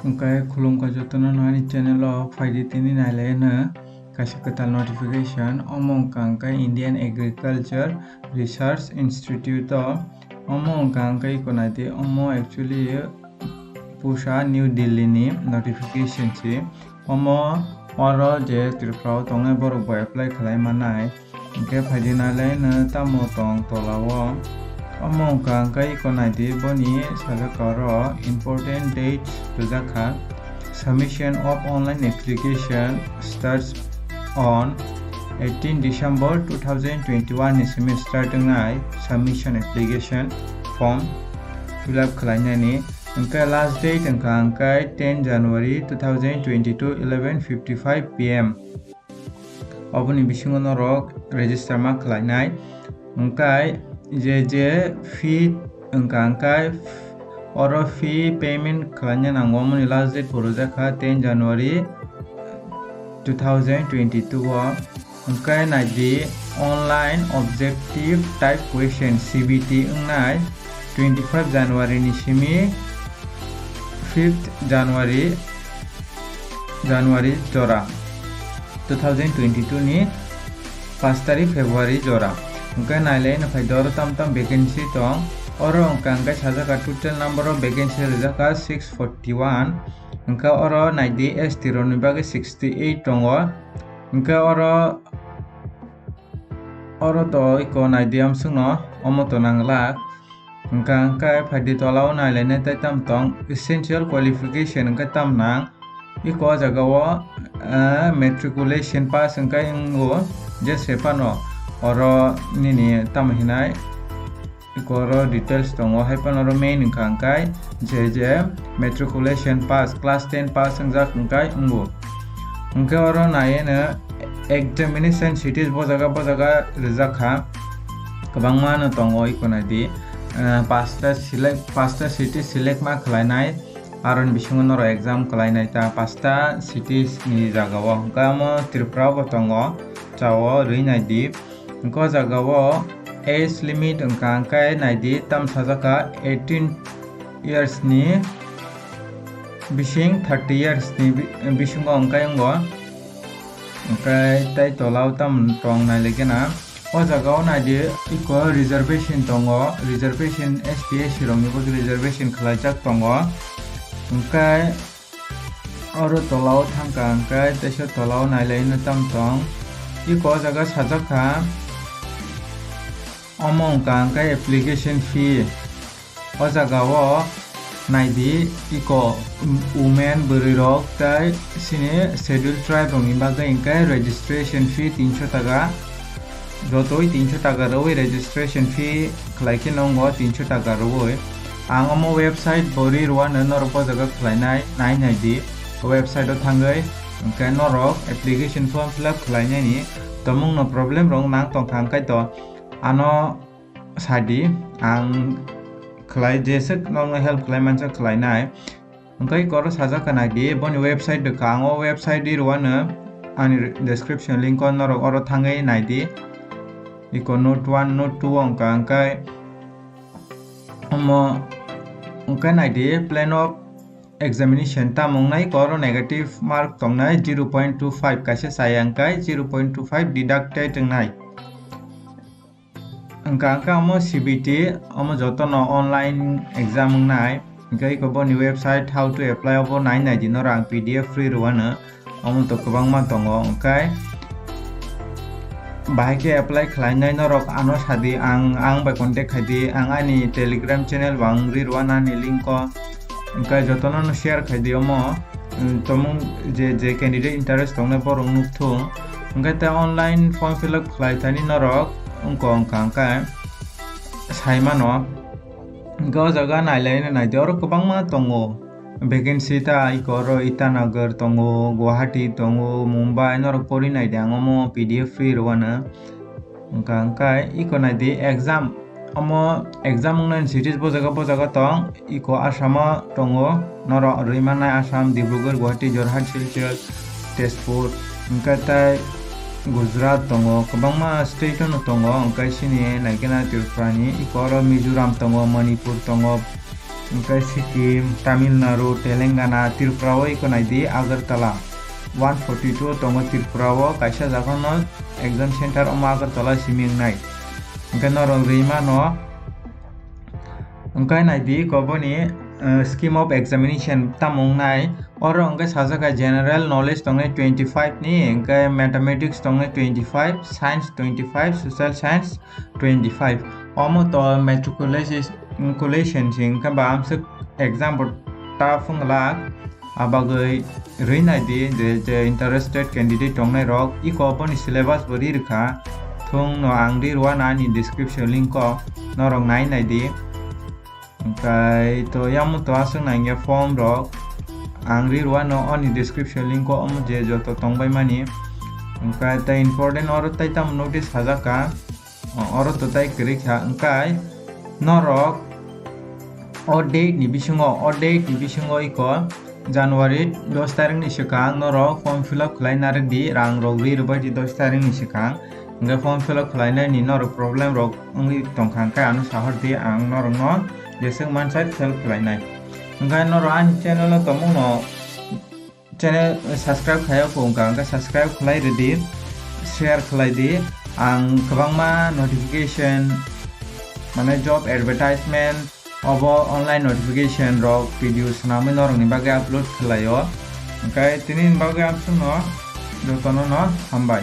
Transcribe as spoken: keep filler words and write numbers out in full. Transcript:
Hwnkhe khulumkha jotono ani channel o phaidi tini nailaino kaisa kwtal notification. Omo wngkha hwnkhe Indian Agriculture Research Institute o. Omo wngkha hwnkhe iko naidi, omo actually pusa New Delhi ni notification si. Omo oro je Tripura o tongnai borok bo apply khlai mannai. Hwnkhe phaidi nailaino tamo tong tola o. Omo wngkha hwnkhe iko naidi, boni sajak oro important dates rijak kha. Submission of online application starts on eighteen December two thousand twenty-one ni simi start wngnai submission application form fill up khlainani. Hwnkhe last date wngkha hwnkhe ten January two thousand twenty-two, eleven fifty-five P M. Oboni bisingo norok register ma khlainai. Hwnkhe je je fee wngkha hwnkhe oro fee payment khlaina nango, omoni last date bo rwjak kha ten January two thousand twenty-two o. Hwnkhe naidi, online objective type question, C B T wngnai twenty-five January ni simi fifth January, January jora, two thousand twenty-two ni paanch tarik February jora. Hwnkhe nailaino phaidi oro tam tam vacancy tong. Oro wngkha hwnkhe sajak kha total number of vacancy rijak kha six forty one. Hwnkhe oro naidi S T rokni bagwi sixty eight tongo. Hwnkhe oro, oro to iko naidi amsukno omo to nanglak. Hwnkha hwnkhe phaidi tola o nailainai tei tam tong essential qualification hwnkhe tam nang. Iko o jaga o, eh, matriculation pass hwnkhe wngo je se phano oro nini tamo hinai. Iko oro details tongo, hai phano oro main wngkha hwnkhe je je matriculation pass, class ten pass wngjak hwnkhe wngo. Hwnkhe oro naieno examination cities bo jaga bo jaga rijak kha. Kwbangma no tongo, iko naidi, eh, pasta select, pasta city select ma khlainai, aroni bisingo norok exam khlainai ta pasta cities ni jaga o. Hwnkhe omo Tripura bo tongo, chao rwi naidi. Hwnkhe o jaga o age limit wngkha hwnkhe naidi, tam sajak kha eighteen years ni bising, thirty years ni bi-, bisingo wngkha wngo. Hwnkhe tei tola o tam tong nailaikhe na. O jaga o naidi, iko reservation tongo, reservation S T S C rokni bo reservation khlaijak tongo. Hwnkhe oro tola o thangkha hwnkhe teisa tola o nailaino tam tong. Iko o jaga sajak kha, omo wngkha hwnkhe application fee. O jaga o naidi, iko women, bwrwi rok tei chini schedule tribe rokni bagwi hwnkhe registration fee tinso taka. Jotoi tinso taka rwui registration fee khlai khe nongo tinso taka rwui. Ang omo website bo ri rwano norok bo jaga khlainai, nai naidi. O website o thangwi hwnkhe norok application form fill up khlainani tomungno problem rok nang tongkha, hwnkhe to ano sadi, ang khlai jeswk nokno help khlai mansa khlainai. Hwnkhe oro sajak kha naidi, boni website rwkha, ang o website ri rwano ani description link o norok oro thangwi naidi. Iko note one, note two wngkha, hwnkhe omo hwnkhe naidi, plan of examination tamo wngnai, iko oro negative mark tongnai zero point two five, kaisa chaya hwnkhe zero point two five deducted wngnai. Hwnkha hwnkhe omo C B T, omo jotono online exam wngnai. Hwnkhe iko boni website how to apply obo nai naidi norok, ang P D F free rwano. Omo to kwbangma tongo, hwnkhe bahai khe apply khlainai norok ano sadi, ang, ang bai contact khaidi, ang ani Telegram channel bo ang ri rwano ani link o. Hwnkhe jotono no share khaidi omo, mm, tomung je, je candidate interest tongnai borok nukthung. Hwnkhe tei online form fill up khlai thani norok wngkha, wngkha hwnkhe sai mano. Hwnkhe o jaga nailaino naidi, oro kwbangma tongo vacancy ta, iko oro Itanagar tongo, Guwahati tongo, Mumbai, norok pori naidi, ang omo P D F free rwano. Hwnkha hwnkhe iko naidi exam, omo exam wngnani cities bo jaga bo jaga tong, iko Assam o tongo, norok rwi mannai Assam, Dibrugarh, Guwahati, Jorhat, Silchar, Tezpur, hwnkhe tei Gujarat tongo, kwbangma state o no tongo, hwnkhe chini naikhe na Tripura ni, iko oro Mizoram tongo, Manipur tongo, Hwnkhe Sikkim, Tamil Nadu, Telangana, Tripura o iko naidi Agartala. One forty two tongo Tripura o, kaisa jaga no exam center omo Agartala simi wngnai. Hwnkhe norok rwi mano. Hwnkhe naidi iko boni, eh, scheme of examination tamo wngnai. Oro hwnkhe sajak hai general knowledge tongnai twenty five ni, hwnkhe mathematics tongnai twenty five, science twenty five, social science twenty five. Omo to matriculation, matriculation si hwnkhe ba amswk exam bo tough wng glak. Abagwi rwi naidi je, je interested candidate tongnai rok, iko boni syllabus bo ri rwkha. Thung no ang ri rwano ani description link o, norok nai naidi. Hwnkhe to yamo to aswk nangya form rok. Ang ri rwano ani description link o omo je joto tongbai mani. Hwnkhe tei important oro tei tamo notice sajak kha. O-, oro to tei kwrwi kha. Hwnkhe norok o date ni bisingo, o date ni bisingo iko January dos tarikh ni swkang norok form fill up khlai narwk di, rang rok ri rwbai di dos tarikh ni swkang. Hwnkhe form fill up khlainai ni norok problem rok wngwi tongkha, hwnkhe ano sahor di, ang norok no jeswk mansa help khlainai. Hwnkhe norok ani channel o tongmung no channel subscribe khlai o kho wngkha, hwnkhe subscribe khlai rwdi, share khlai di, ang kwbangma notification, mane job advertisement, obo online notification rok video swnamwi norokni bagwi upload khlaio. Hwnkhe tini bagwi amsukno jotono no hambai.